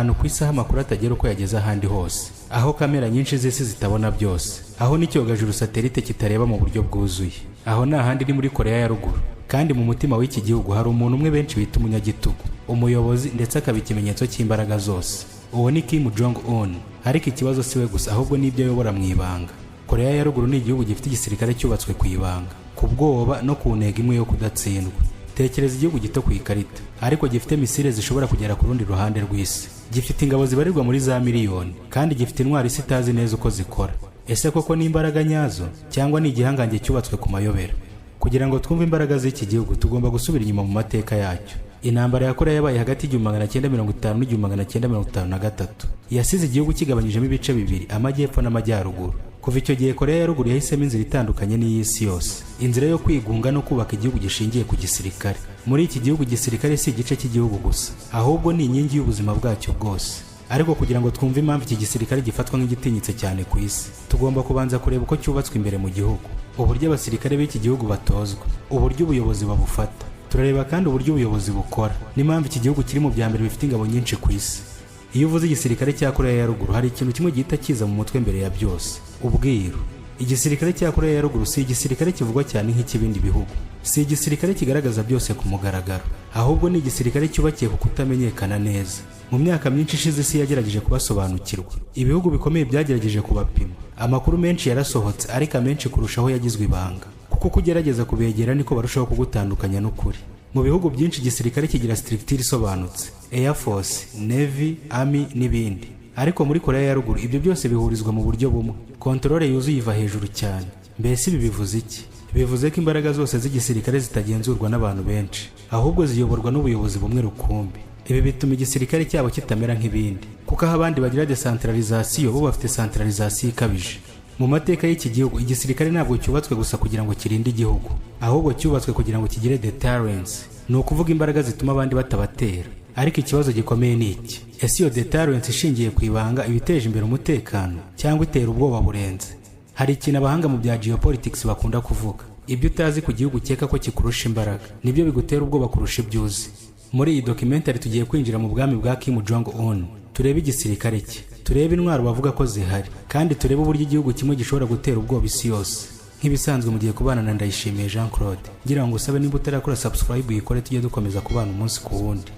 Ahantu ku isi aho amakuru atagera uko yageze ahandi hose, aho kamera nyinshi z'isi zitabona byose, aho n'icyogajuru satellite kitareba mu buryo bwuzuye. Aho ni ahandi, ni muri Koreya ya Ruguru. Kandi mu mutima w'iki gihugu hari umuntu umwe benshi bita umunyagitugu, umuyobozi, ndetse akaba ikimenyetso cy'imbaraga zose. Uwo ni Kim Jong Un. Ariko ikibazo si we gusa, ahubwo n'ibyo ayobora mu ibanga. Koreya ya Ruguru ni igihugu gifite igisirikare cyubatswe ku ibanga, ku bwoba no ku ntego imwe yo kudatsindwa. Tekereza igihugu gito ku ikarita, ariko gifite misile zishobora kugera ku rundi ruhande rw'isi, gifite ingabo zibarirwa muri za miliyoni, kandi gifite intwaro isi itazi neza uko zikora. Ese koko ni imbaraga nyazo, cyangwa ni igihangange cyubatswe ku mayobera? Kugira ngo twumve imbaraga z'iki gihugu, tugomba gusubira inyuma mu mateka yacyo. Intambara ya Koreya yabaye hagati y'1950 n'1953. Yasize igihugu kigabanyijemo ibice bibiri, amajyepfo n'amajyaruguru. Kuva icyo gihe, Koreya ya Ruguru yahisemo inzira itandukanye n'iy'isi yose, inzira yo kwigunga no kubaka igihugu gishingiye ku gisirikare. Muri iki gihugu, igisirikare si igice cy'igihugu gusa, ahubwo ni inkingi y'ubuzima bwacyo bwose. Ariko kugira ngo twumve impamvu iki gisirikare gifatwa nk'igitinyitse cyane ku isi, tugomba kubanza kureba uko cyubatswe imbere mu gihugu, uburyo abasirikare b'iki gihugu batozwa, uburyo ubuyobozi babufata. Turareba kandi uburyo ubuyobozi bukora n'impamvu iki gihugu kiri mu bya mbere bifite ingabo nyinshi ku isi. Iyo uvuze igisirikare cya Koreya ya Ruguru, hari ikintu kimwe gihita kiza mu mutwe mbere ya byose: ubwiru. Igisirikare cya Koreya ya Ruguru si igisirikare kivugwa cyane nk'icy'ibindi bihugu, si igisirikare kigaragaza byose ku mugaragaro, ahubwo ni igisirikare cyubakiye ku kutamenyekana neza. Mu myaka myinshi ishize, isi yagerageje kubasobanukirwa. Ibihugu bikomeye byagerageje kubapima. Amakuru menshi yarasohotse, ariko amenshi kurushaho yagizwe ibanga, kuko uko ugerageza kubegera niko barushaho kugutandukanya n'ukuri. Mu bihugu byinshi, igisirikare kigira structure isobanutse: Air Force, Navy, Army n'ibindi. Ariko muri Koreya ya Ruguru ibyo byose bihurizwa mu buryo bumwe. Contrôle yuzuye iva hejuru cyane. Mbese ibi bivuze iki? Bivuze ko imbaraga zose z'igisirikare zitagenzurwa n'abantu benshi, ahubwo ziyoborwa n'ubuyobozi bumwe rukumbi. Ibi bituma igisirikare cyabo kitamera nk'ibindi, kuko aho abandi bagira décentralisation, bo bafite centralisation ikabije. Mu mateka y'iki gihugu, igisirikare ntabwo cyubatswe gusa kugira ngo kirinde igihugu, ahubwo cyubatswe kugira ngo kigire deterrence, ni ukuvuga imbaraga zituma abandi batabatera. Ariko ikibazo gikomeye ni iki: ese iyo deterrence ishingiye ku ibanga iba iteje imbere umutekano, cyangwa itera ubwoba burenze? Hari ikintu abahanga mu bya geopolitics bakunda kuvuga: ibyo utazi ku gihugu ukeka ko kikurusha imbaraga nibyo bigutera ubwoba kurusha ibyo uzi. Muri iyi documentary tugiye kwinjira mu bwami bwa Kim Jong Un, turebe igisirikare cye, turebe intwaro bavuga ko zihari, kandi turebe uburyo igihugu kimwe gishobora gutera ubwoba isi yose. Nk'ibisanzwe, mugiye kubana na Ndayishimiye Jean Claude. Ngira ngo usabe, niba utarakora subscribe uyikore, tujye dukomeza kubana umunsi ku wundi.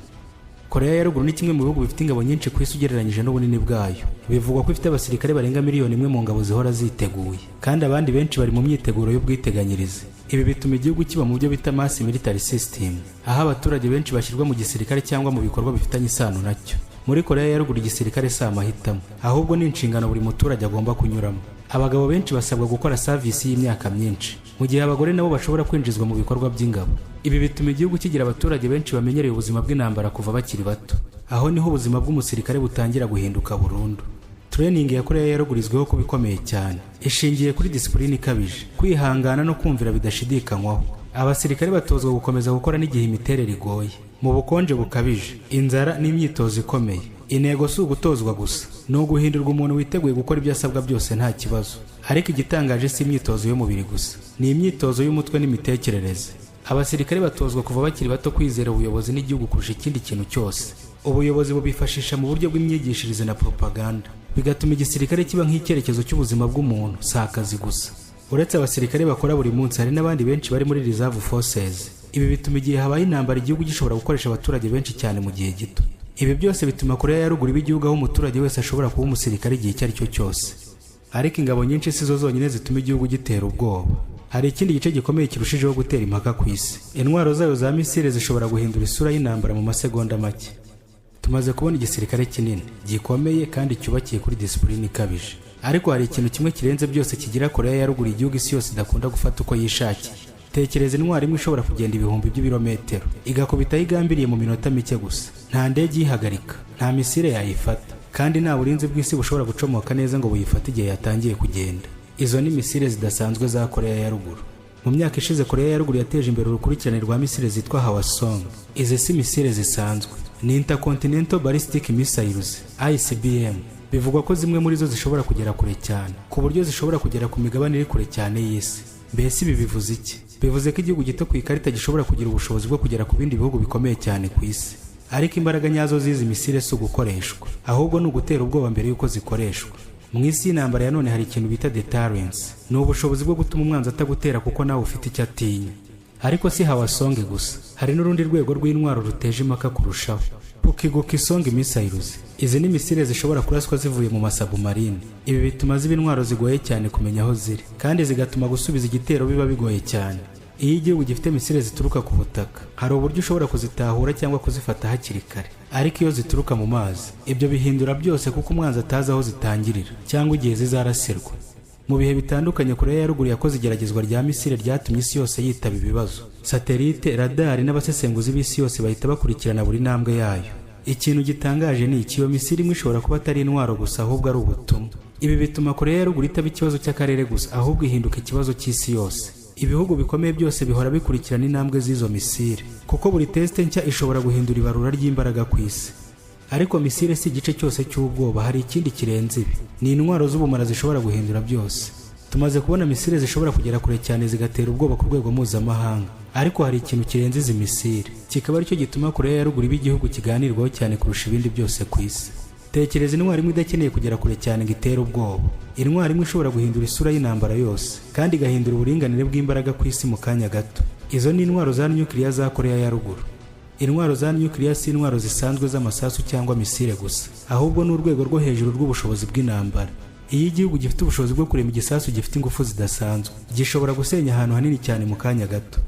Koreya ya Ruguru ni kimwe mu bihugu bifite ingabo nyinshi ku isi ugereranyije n'ubunini bwayo. Bivugwa ko ifite abasirikare barenga 1 miliyoni mu ngabo zihora ziteguye, kandi abandi benshi bari mu myiteguro y'ubwiteganyirize. Ibi bituma igihugu kiba mu byo bita mass military system, aho abaturage benshi bashyirwa mu gisirikare cyangwa mu bikorwa bifitanye isano nacyo. Muri Koreya ya Ruguru, igisirikare si amahitamo, ahubwo ni inshingano buri muturage agomba kunyuramo. Abagabo benshi basabwa gukora service y'imyaka myinshi, mu gihe abagore nabo bashobora kwinjizwa mu bikorwa by'ingabo. Ibi bituma igihugu kigira abaturage benshi bamenyereye ubuzima bw'intambara kuva bakiri bato. Aho niho ubuzima bw'umusirikare butangira guhinduka burundu. Training ya Koreya ya Ruguru izwiho kuba ikomeye cyane. Ishingiye kuri discipline ikabije, kwihangana no kumvira bidashidikanywaho. Abasirikare batozwa gukomeza gukora n'igihe imiterere igoye, mu bukonje bukabije, inzara n'imyitozo ikomeye. Intego si ugutozwa gusa, ni uguhindurwa umuntu witeguye gukora ibyo asabwa byose nta kibazo. Ariko igitangaje si imyitozo y'umubiri gusa, ni imyitozo y'umutwe n'imitekerereze. Abasirikare batozwa kuva bakiri bato kwizera ubuyobozi n'igihugu kurusha ikindi kintu cyose. Ubuyobozi bubifashisha mu buryo bw'imyigishirize na propaganda, bigatuma igisirikare kiba nk'icyerekezo cy'ubuzima bw'umuntu, si akazi gusa. Uretse abasirikare bakora buri munsi, hari n'abandi benshi bari muri reserve forces. Ibi bituma igihe habaye intambara, igihugu gishobora gukoresha abaturage benshi cyane mu gihe gito. Ibi byose bituma Koreya ya Ruguru iba igihugu aho umuturage wese ashobora kuba umusirikare igihe icyo ari cyo cyose. Ariko ingabo nyinshi si zo zonyine zituma igihugu gitera ubwoba. Hari ikindi gice gikomeye kirushijeho gutera impaka ku isi: intwaro zayo za misile zishobora guhindura isura y'intambara mu masegonda make. Tumaze kubona igisirikare kinini, gikomeye kandi cyubakiye kuri discipline ikabije. Ariko hari ikintu kimwe kirenze byose kigira Koreya ya Ruguru igihugu isi yose idakunda gufata uko yishakiye. Tekereza intwaro imwe ishobora kugenda ibihumbi by'ibirometero, igakubita aho igambiriye mu minota mike gusa. Nta ndege iyihagarika, nta misile yayifata, kandi nta burinzi bw'isi bushobora gucomoka neza ngo buyifate igihe yatangiye kugenda. Izo ni misile zidasanzwe za Koreya ya Ruguru. Mu myaka ishize, Koreya ya Ruguru yateje imbere urukurikirane rwa misile zitwa Hwasong. Izi si misile zisanzwe, ni Intercontinental Ballistic Missiles, ICBM. Bivugwa ko zimwe muri zo zishobora kugera kure cyane, ku buryo zishobora kugera ku migabane iri kure cyane y'isi. Mbese ibi bivuze iki? Bivuze ko igihugu gito ku ikarita gishobora kugira ubushobozi bwo kugera ku bindi bihugu bikomeye cyane ku isi. Ariko imbaraga nyazo z'izi misile si ugukoreshwa, ahubwo ni ugutera ubwoba mbere y'uko zikoreshwa. Mu isi y'intambara ya none hari ikintu bita deterrence. Ni ubushobozi bwo gutuma umwanzi atagutera kuko nawe ufite icyo atinya. Ariko si Hwasong gusa, hari n'urundi rwego rw'intwaro ruteje impaka kurushaho: Pukguksong missiles. Izi ni misile zishobora kuraswa zivuye mu masubmarine. Ibi bituma ziba intwaro zigoye cyane kumenya aho ziri, kandi zigatuma gusubiza igitero biba bigoye cyane. Iyo igihugu gifite misile zituruka ku butaka, hari uburyo ushobora kuzitahura cyangwa kuzifata hakiri kare. Ariko iyo zituruka mu mazi, ibyo bihindura byose, kuko umwanzi atazi aho zitangirira cyangwa igihe zizarasirwa. Mu bihe bitandukanye, Koreya ya Ruguru yakoze igeragezwa rya misile ryatumye isi yose yitaba ibibazo. Satelite, radari n'abasesenguzi b'isi yose bahita bakurikirana buri ntambwe yayo. Ikintu gitangaje ni iki: iyo misile imwe ishobora kuba atari intwaro gusa, ahubwo ari ubutumwa. Ibi bituma Koreya ya Ruguru itaba ikibazo cy'akarere gusa, ahubwo ihinduka ikibazo cy'isi yose. Ibihugu bikomeye byose bihora bikurikirana intambwe z'izo misile, kuko buri test nshya ishobora guhindura ibarura ry'imbaraga ku isi. Ariko misile si igice cyose cy'ubwoba. Hari ikindi kirenze ibi: ni intwaro z'ubumara zishobora guhindura byose. Tumaze kubona misile zishobora kugera kure cyane, zigatera ubwoba ku rwego mpuzamahanga. Ariko hari ikintu kirenze izi misile, kikaba aricyo gituma Koreya ya Ruguru iba igihugu kiganirwaho cyane kurusha ibindi byose ku isi. Tekereza intwaro imwe idakeneye kugera kure cyane ngo itere ubwoba, intwaro imwe ishobora guhindura isura y'intambara yose kandi igahindura uburinganire bw'imbaraga ku isi mu kanya gato. Izo ni intwaro za nyukiliya za Koreya ya Ruguru. Intwaro za nyukiliya si intwaro zisanzwe z'amasasu cyangwa misile gusa, ahubwo ni urwego rwo hejuru rw'ubushobozi bw'intambara. Iyo igihugu gifite ubushobozi bwo kurema igisasu gifite ingufu zidasanzwe, gishobora gusenya ahantu hanini cyane mu kanya gato.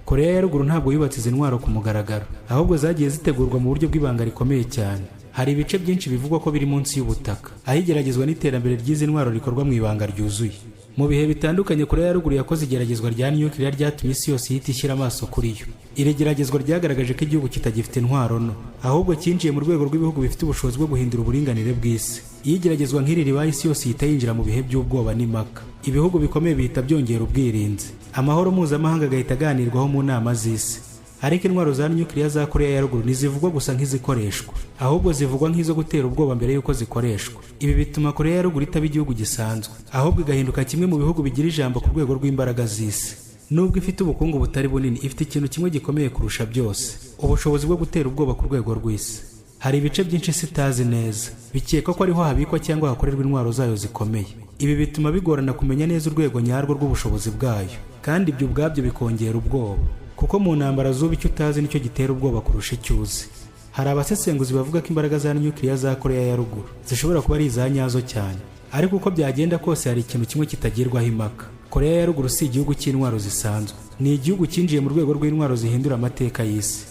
Koreya ya Ruguru ntabwo yubatse izi ntwaro ku mugaragaro, ahubwo zagiye zitegurwa mu buryo bw'ibanga rikomeye cyane. Hari ibice byinshi bivugwa ko biri munsi y'ubutaka, aho igeragezwa n'iterambere ry'izi ntwaro rikorwa mu ibanga ryuzuye. Mu bihe bitandukanye, Koreya ya Ruguru yakoze igeragezwa rya nyukiliya ryatumye isi yose ihita ishyira amaso kuri yo. Iri geragezwa ryagaragaje ko igihugu kitagifite intwaro nto, ahubwo cyinjiye mu rwego rw'ibihugu bifite ubushobozi bwo guhindura uburinganire bw'isi. Iyo igeragezwa nk'iri ribaye, isi yose ihita yinjira mu bihe by'ubwoba n'impaka. Ibihugu bikomeye bihita byongera ubwirinzi, amahoro mpuzamahanga agahita aganirwaho mu nama z'isi. Ariko intwaro za nyukiliya za Koreya ya Ruguru ntizivugwa gusa nk'izikoreshwa, ahubwo zivugwa nk'izo gutera ubwoba mbere y'uko zikoreshwa. Ibi bituma Koreya ya Ruguru itaba igihugu gisanzwe, ahubwo igahinduka kimwe mu bihugu bigira ijambo ku rwego rw'imbaraga z'isi. Nubwo ifite ubukungu butari bunini, ifite ikintu kimwe gikomeye kurusha byose: ubushobozi bwo gutera ubwoba ku rwego rw'isi. Hari ibice byinshi isi itazi neza, bikekwa ko ariho habikwa cyangwa hakorerwa intwaro zayo zikomeye. Ibi bituma bigorana kumenya neza urwego nyarwo rw'ubushobozi bwayo, kandi ibyo ubwabyo bikongera ubwoba, kuko mu ntambara z'ubu icyo utazi nicyo gitera ubwoba kurusha icyo uzi. Hari abasesenguzi bavuga ko imbaraga za nyukiliya za Koreya ya Ruguru zishobora kuba ari iza nyazo cyane. Ariko uko byagenda kose, hari ikintu kimwe kitagirwaho impaka: Koreya ya Ruguru si igihugu cy'intwaro zisanzwe, ni igihugu cyinjiye mu rwego rw'intwaro zihindura amateka y'isi.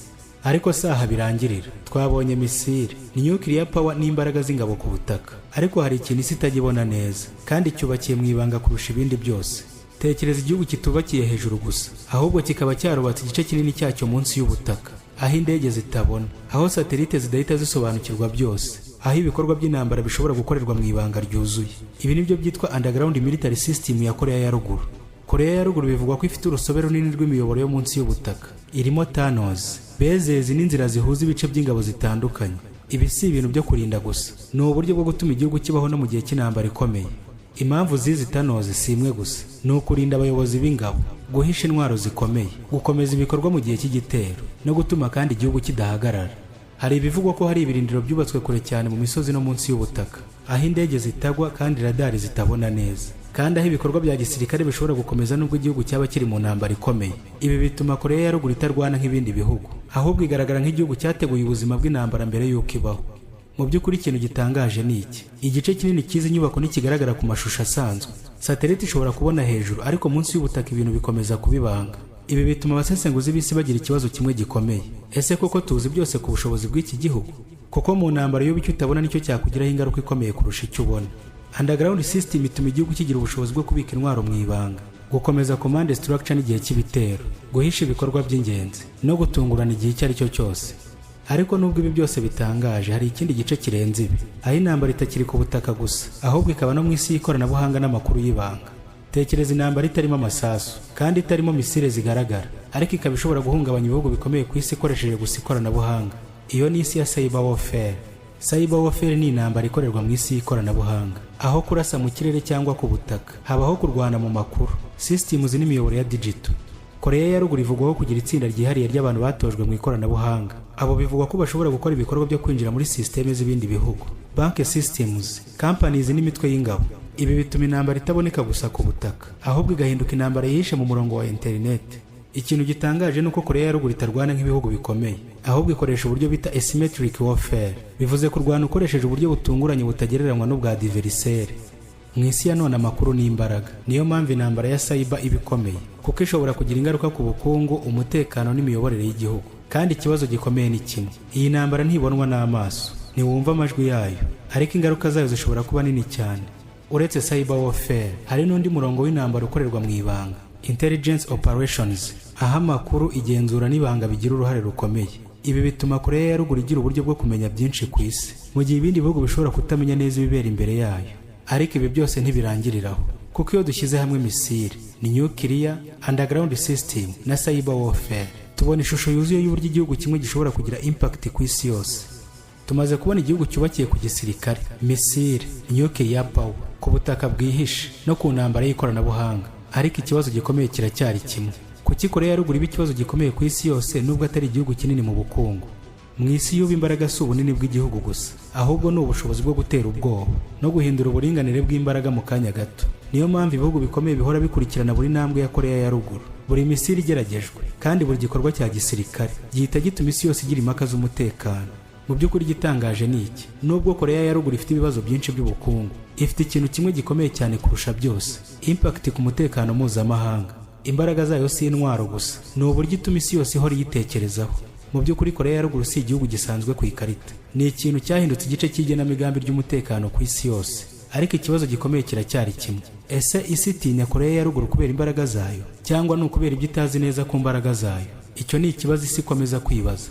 Ariko si aha birangirira. Twabonye misile ni nuclear power n'imbaraga z'ingabo ku butaka, ariko hari ikintu isi itajya ibona neza kandi cyubakiye mu ibanga kurusha ibindi byose. Tekereza igihugu kitubakiye hejuru gusa, ahubwo kikaba cyarubatse igice kinini cyacyo munsi y'ubutaka, aho indege zitabona, aho satelite zidahita zisobanukirwa byose, aho ibikorwa by'intambara bishobora gukorerwa mu ibanga ryuzuye. Ibi nibyo byitwa underground military system ya Koreya ya Ruguru. Koreya ya Ruguru bivugwa ko ifite urusobe runini rw'imiyoboro yo munsi y'ubutaka, irimo tunnels, bases n'inzira zihuza ibice by'ingabo zitandukanye. Ibi si ibintu byo kurinda gusa, ni uburyo bwo gutuma igihugu kibaho no mu gihe cy'intambara ikomeye. Impamvu z'izi tunnels si imwe gusa: ni ukurinda abayobozi b'ingabo, guhisha intwaro zikomeye, gukomeza ibikorwa mu gihe cy'igitero no gutuma kandi igihugu kidahagarara. Hari ibivugwa ko hari ibirindiro byubatswe kure cyane mu misozi no munsi y'ubutaka, aho indege zitagwa kandi radari zitabona neza, kandi aho ibikorwa bya gisirikare bishobora gukomeza nubwo igihugu cyaba kiri mu ntambara ikomeye. Ibi bituma Koreya ya Ruguru itarwana nk'ibindi bihugu, ahubwo igaragara nk'igihugu cyateguye ubuzima bw'intambara mbere y'uko ibaho. Mu by'ukuri, ikintu gitangaje ni iki: igice kinini cy'izi nyubako ntikigaragara ku mashusho asanzwe. Satelite ishobora kubona hejuru, ariko munsi y'ubutaka ibintu bikomeza kuba ibanga. Ibi bituma abasesenguzi b'isi bagira ikibazo kimwe gikomeye: ese koko tuzi byose ku bushobozi bw'iki gihugu? Kuko mu ntambara y'ubu, icyo utabona nicyo cyakugiraho ingaruka ikomeye kurusha icyo ubona. Underground system ituma igihugu kigira ubushobozi bwo kubika intwaro mu ibanga, gukomeza command structure n'igihe cy'ibitero, guhisha ibikorwa by'ingenzi no gutungurana igihe icyo ari cyo cyose. Ariko nubwo ibi byose bitangaje, hari ikindi gice kirenze ibi, aho intambara itakiri ku butaka gusa, ahubwo ikaba no mu isi y'ikoranabuhanga n'amakuru y'ibanga. Tekereza intambara itarimo amasasu kandi itarimo misile zigaragara, ariko ikaba ishobora guhungabanya ibihugu bikomeye ku isi ikoresheje gusa ikoranabuhanga. Iyo ni isi ya cyber warfare. Cyber warfare ni intambara ikorerwa mu isi y'ikoranabuhanga. Aho kurasa mu kirere cyangwa ku butaka, habaho kurwana mu makuru, systems n'imiyoboro ya digital. Koreya ya Ruguru ivugwaho kugira itsinda ryihariye ry'abantu batojwe mu ikoranabuhanga. Abo bivugwa ko bashobora gukora ibikorwa byo kwinjira muri sisiteme z'ibindi bihugu, bank systems, companies n'imitwe y'ingabo. Ibi bituma intambara itaboneka gusa ku butaka, ahubwo igahinduka intambara yihishe mu murongo wa interineti. Ikintu gitangaje ni uko Koreya ya Ruguru itarwana nk'ibihugu bikomeye, ahubwo ikoresha uburyo bita asymmetric warfare, bivuze kurwana ukoresheje uburyo butunguranye butagereranywa n'ubwa adversaire. Mu isi ya none, amakuru ni imbaraga. Niyo mpamvu intambara ya cyber iba ikomeye, kuko ishobora kugira ingaruka ku bukungu, umutekano n'imiyoborere y'igihugu. Kandi ikibazo gikomeye ni kimwe: iyi ntambara ntibonwa n'amaso, ntiwumva amajwi yayo, ariko ingaruka zayo zishobora kuba nini cyane. Uretse cyber warfare, hari n'undi murongo w'intambara ukorerwa mu ibanga, intelligence operations, aho amakuru, igenzura n'ibanga bigira uruhare rukomeye. Ibi bituma Koreya ya Ruguru igira uburyo bwo kumenya byinshi ku isi, mu gihe ibindi bihugu bishobora kutamenya neza ibibera imbere yayo. Ariko ibi byose ntibirangiriraho, kuko iyo dushyize hamwe missile, ni nuclear, underground system na cyber warfare, tubona ishusho yuzuye y'uburyo igihugu kimwe gishobora kugira impact ku isi yose. Tumaze kubona igihugu cyubakiye ku gisirikare, missile, nuclear power, ku butaka bwihishe no ku ntambara y'ikoranabuhanga. Ariko ikibazo gikomeye kiracyari kimwe: kuki Koreya ya Ruguru iba ikibazo gikomeye ku isi yose, nubwo atari igihugu kinini mu bukungu? Mu isi y'ubu, imbaraga si ubunini bw'igihugu gusa, ahubwo ni ubushobozi bwo gutera ubwoba no guhindura uburinganire bw'imbaraga mu kanya gato. Niyo mpamvu ibihugu bikomeye bihora bikurikirana buri ntambwe ya Koreya ya Ruguru. Buri missile igeragejwe kandi buri gikorwa cya gisirikare gihita gituma isi yose igira impaka z'umutekano. Mu by'ukuri, igitangaje ni iki: nubwo Koreya ya Ruguru ifite ibibazo byinshi by'ubukungu, ifite ikintu kimwe gikomeye cyane kurusha byose: impact ku mutekano mpuzamahanga. Imbaraga zayo si intwaro gusa, ni uburyo ituma isi yose ihora iyitekerezaho. Mu by'ukuri, Koreya ya Ruguru si igihugu gisanzwe ku ikarita, ni ikintu cyahindutse igice cy'igenamigambi ry'umutekano ku isi yose. Ariko ikibazo gikomeye kiracyari kimwe: ese isi itinya Koreya ya Ruguru kubera imbaraga zayo, cyangwa ni ukubera ibyo itazi neza ku mbaraga zayo? Icyo ni ikibazo isi ikomeza kwibaza.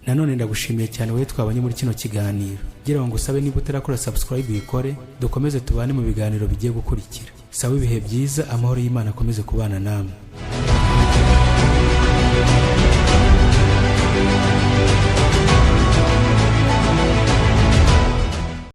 Nanone ndagushimiye cyane wowe twabanye muri kino kiganiro. Gira ngo ngusabe, niba utarakora subscribe uyikore, dukomeze tubane mu biganiro bigiye gukurikira. Sawa, ibihe byiza, amahoro y'Imana akomeze kubana namwe.